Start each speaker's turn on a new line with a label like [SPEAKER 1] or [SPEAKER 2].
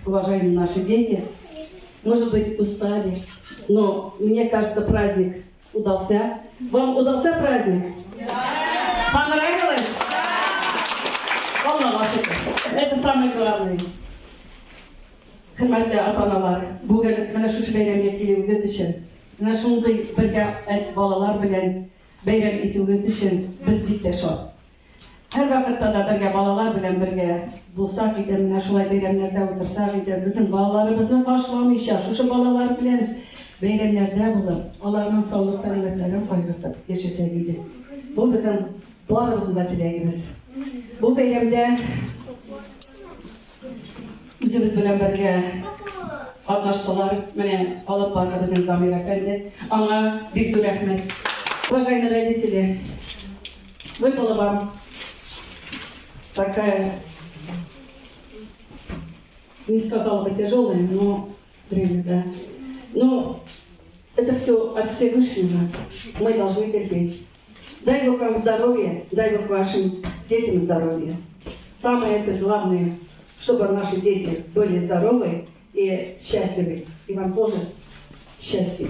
[SPEAKER 1] Уважаемые наши дети, может быть, устали, но мне кажется, праздник удался. Вам удался праздник? Да! Понравилось? Да! Аллага шөкер. Это самое главное. Хөрмәтле ата-аналар, бүген менә шушы бәйрәмгә килүегез өчен, менә шундый бергә балалар белән бәйрәм итүегез өчен без бик тә шат. Һәрвакытта да бергә балалар белән бергә булсак иде, менә шулай бәйрәмнәрдә утырсак иде, безнең балаларыбызны ташламыйча, шушы балалар белән бәйрәмнәрдә булып, аларның саулык-сәламәтлеген кайгыртып яшәсәк иде. Бу безнең барыбызның да теләгебез. Бу бәйрәмдә үзебез белән бергә катнаштылар. Менә алып барды безнең Дамир әфәнде. Аңа бик зур рәхмәт. Уважаемые родители, выпала вам такая, не сказала бы тяжелая, но время, да. Но это все от Всевышнего. Мы должны терпеть. Дай Бог вам здоровья, дай Бог вашим детям здоровья. Самое это главное, чтобы наши дети были здоровы и счастливы. И вам тоже счастья.